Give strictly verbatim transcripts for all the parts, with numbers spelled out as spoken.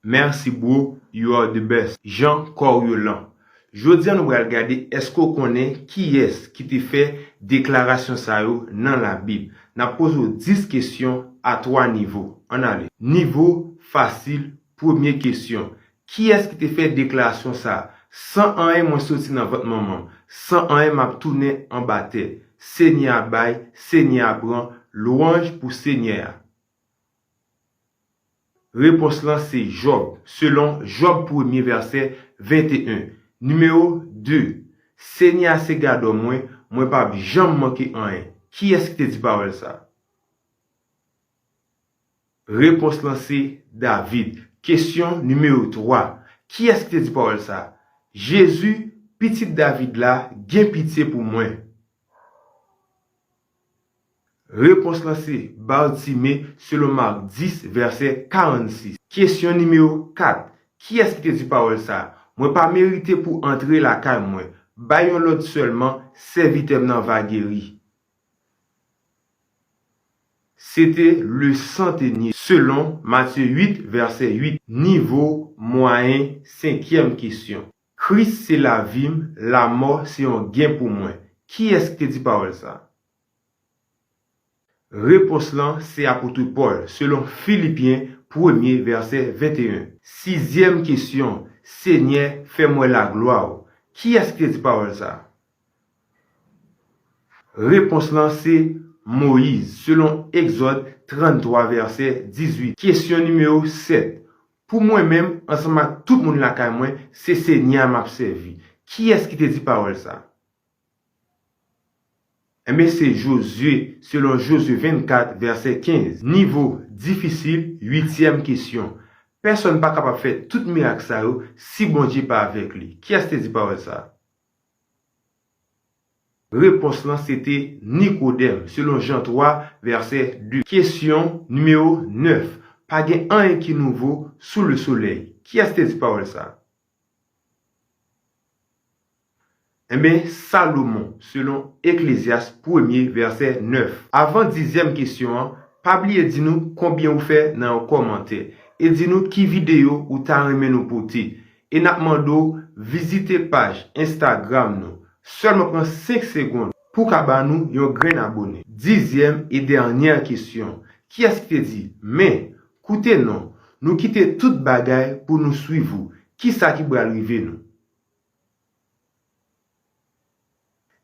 Merci bro, you are the best. Jean Coriolan. Jodi a nou pral gade èske w konnen kiyès ki te fè deklarasyon sa yo nan Labib. N ap poze w dis kesyon a twa nivo. Ann ale. Nivo fasil, premye kesyon. Kiyès ki te fè deklarasyon sa a? San anyen mwen soti nan vant manman m. San anyen m ap tounen anba tè. Senyè a bay, Senyè a pran, lwanj pou Senyè a. Repons lan se Jòb, selon Jòb premye vèsè venteyen. Nimewo de, Senyè a se gadò mwen, mwen p ap janm manke anyen. Kiyès ki te di pawòl sa a? Repons lan se David. Kesyon nimewo twa, kiyès ki te di pawòl sa a? Jezi, pitit David la, gen pitye pou mwen. Repons lan se Batime, selon Mak dis, vèsè karannsis. Kesyon nimewo kat, kiyès ki te di pawòl sa a? Mwen pa merite pou antre lakay mwen. Bay yon lòd sèlman, sèvitè m nan va geri. Se te le santeniye, selon Matye uit, vèsè uit. Nivo mwayen, senkyèm kesyon. Kris se lavi m, lamò se yon gen pou mwen. Kiyès ki te di pawòl sa a? Repons lan se apot Pòl, selon Filipyen premye, vèsè venteyen. Sizyèm kesyon, Senyè, fè m wè laglwa w. Kiyès ki te di pawòl sa a? Repons lan se Moyiz, selon Egzòd tranntwa, vèsè dizuit. Kesyon nimewo sèt. Pou mwen menm, ansanm ak tout moun lakay mwen, se Senyè a m ap sèvi. Kiyès ki te di pawòl sa a? Enben, se Jozye, selon Jozye vennkat, vèsè kenz. Nivo difisil, uityèm kesyon. Pèsonn pa kapab fè tout mirak sa yo si Bondye pa avèk li. Kiyès te di pawòl sa a? Repons lan se te Nikodèm, selon Jan twa, vèsè de. Kesyon nimewo nèf. Pa gen anyen ki nouvo sou lesolèy. Kiyès te di pawòl sa a? Enben, Salomon, selon Eklezyas premye, vèsè nèf. Avan dizyèm kesyon an, pa bliye di nou konbyen ou fè nan yon kòmantè. E di nou ki videyo ou ta renmen nou pote. E n ap mande w vizite paj Instagram nou. Sèlman pran senk segonn pou w ka ba nou yon grenn abone. Dizyèm e dènyè kesyon. Kiyès ki te di, men, koute non, nou kite tout bagay pou nou swiv ou. Kisa ki pral rive nou?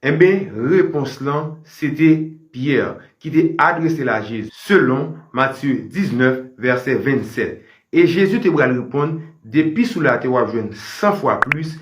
Enben, repons lan, se te Pyè ki te adrese l a Jezi, selon Matye diznèf, vèsè vennsèt. E Jezi te pral reponn, depi sou latè w ap jwenn san fwa plis